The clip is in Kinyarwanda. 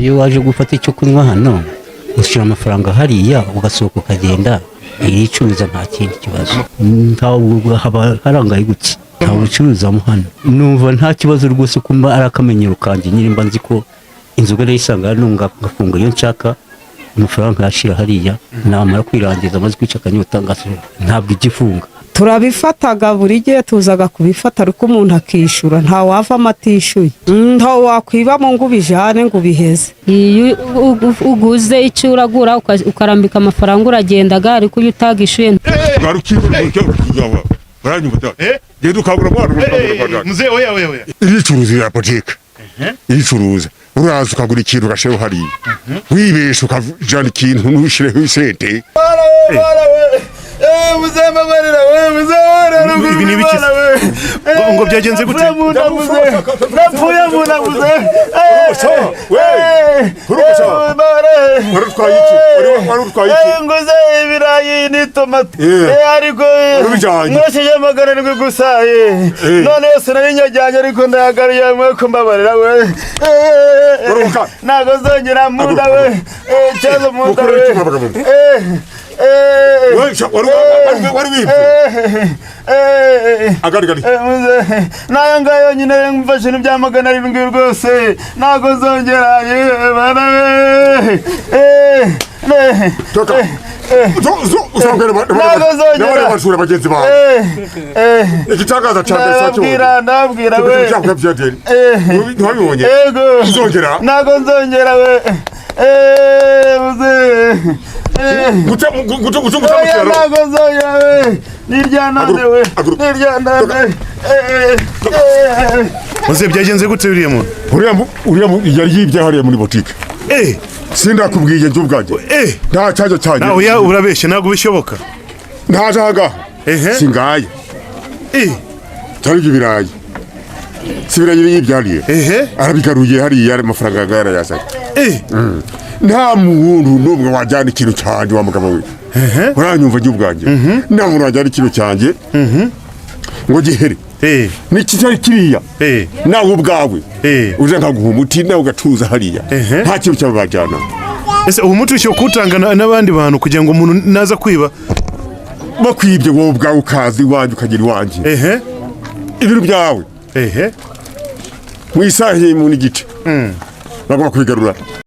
Iyo waje gufata icyo kunywa hano, ushyira amafaranga hariya, ugasohoka ukagenda. Iricuruza, nta kindi kibazo. Ntabwo haba harangaye gutya, ntabwo ucuruzamo hano. Numva nta kibazo rwose, kumba ari akamenyero kanjye nyine. Mba nzi ko inzoga ndayisanga hano, ngafunga iyo nshaka, amafaranga nkayashyira hariya, namara kwirangiza, amaze kwica akanyota, ngasohoka. Ntabwo ijya ifunga. Turabifataga buri gihe, tuzaga kubifata, ariko umuntu akishyura, nta wavamo atishyuye. Nta wakwibamo ngo ubijane ngo ubiheze. Iyo uguze icyo uragura, ukarambika amafaranga, uragendaga, ariko iyo utagishyuye Uranyumva da? Genda ukagura mwana, ukagura. Muzehe, oya, oya, oya. Iricuruza ya botike, iricuruza. Uraza ukagura ikintu, ugashyiraho hariya. Wibesha ukajana ikintu ntushireho isente. Ibi ni ibiki se? Ngo byagenze gute? Napfuye munabuze. Wari utwaye iki? Wari utwaye iki? Nguze ibirayi n'itomati, ariko Wari ubijyanye? nkoresheje 700 gusa. None yose nari nyajyanye, ariko ndayagaruye mwe ko mbabarira we. Uruhuka. Ntabwo nzongera munda we. Ikibazo munda Mukuru we. w'iki bagabo? We, wari wibye? Agarigari. N'aya ngaya yonyine mfashe n'ibya 700 rwose, ntabwo nzongera, bana we. Toka. Ntabwo nzongera. N'abari abajura bagenzi bawe. Igitangaza cya mbere Ndababwira, ndababwira we. Ntiwabibonye? Yego. Uzongera? Ntabwo nzongera we. Muzehe. Guca guca guca guca mu Oya, kiraro. ntabwo nzongera we, nirya none we. Haguruka. Nirya none. Muzehe, byagenze gute uriya muntu? Uriya yari yibye hariya muri botike. Sindakubwiye njye ubwanjye. Nta cyaje cyanjye. Nawe ya urabeshya, ntabwo bishoboka. Ntaje ahangaha. Singaye. Cyari ibyo birayi. Si ibirayi yibyariye. Arabigaruye hariya, amafaranga yarayazanye. Nta muntu n'umwe wajyana ikintu cyanjye, wa mugabo we. Uranyumva njye ubwanjye? Nta muntu wajyana ikintu cyanjye ngo gihere. Niki cyari kiriya? Nawe ubwawe uje nkaguha umuti, nawe ugacuruza hariya. Nta kintu cyawe bajyana. Ese uwo muti ushyira kuwutanga n'abandi bantu kugira ngo umuntu naza kwiba? Bakwibye, wowe ubwawe ukaza iwanjye, ukagera iwanjye, ibintu byawe, mu isaha imwe n'igice bagomba kubigarura.